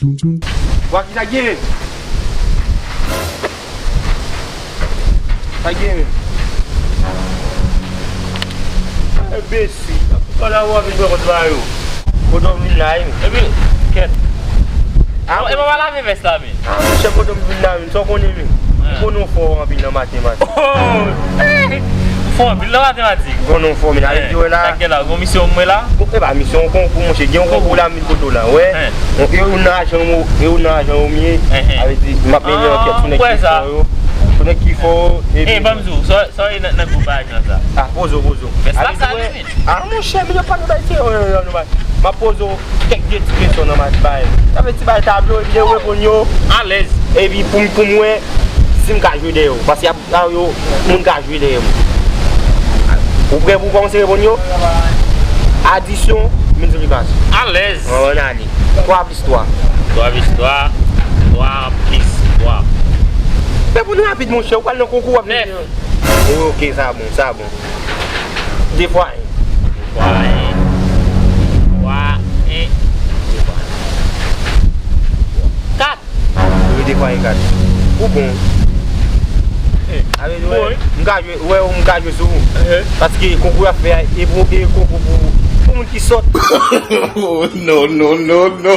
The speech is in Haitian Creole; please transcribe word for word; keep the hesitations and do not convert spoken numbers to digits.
Wa ki sa gen? Sa gen? Enbesil. Kòlè w ap vin pran kont la yo. Kote w vin la, wi. Epi, kèt. Ah, e pa lave vès la, men. Ah, monchè, kote w vin la, men. Sa w konnen, men. Ou konnen w fò anpil nan matematik. Oh! Ou fò anpil nan matematik. Ou konnen w fò, men. Ale di wè la. Sa gen la, gon misyon mwen la. E pa misyon, konkou, monchè. Gen yon konkou la, men. Kote w la, wè. Bon, e ou nan ajan ou, e ou nan ajan ou mye, sa vle di, m ap mennen ankèt sou nèg ki fò yo. Sou nèg ki fò yo, epi. E, ban m di w, sa, sa e nan, nan gwoup ajan sa. Ah, poze w, poze w. Vès la sal wi, men. Ah, monchè, men yo pa nan bay se, yo, yo, yo, yo, m ap poze w kèk de ti kesyon nan match bay. Sa vle ti bay tablo, epi de reponn yo. Alèz. Epi pou m, pou m wè si m ka jwe dèyè w. Paske y ap Sa yo, moun ka jwe dèyè m. Ou prè pou w kòmanse reponn yo? Adisyon, miltiplikasyon. Alèz. Ann ale. Twa plis twa. Twa plis twa. Twa plis twa. Reponn rapid, monchè. Ou pral nan konkou, w ap vin. Nèf. Oh, ok, sa bon, sa bon. De fwa en. De fwa en. Fwa en. De fwa en. Kat. Wi, de fwa en kat. Ou bon. Eh, a vle di, wè, m ka jwe, wè, m ka jwe sou ou. Paske konkou y ap fè a, e pou, e konkou pou, pou moun ki sòt. Oh, no, no, no, no.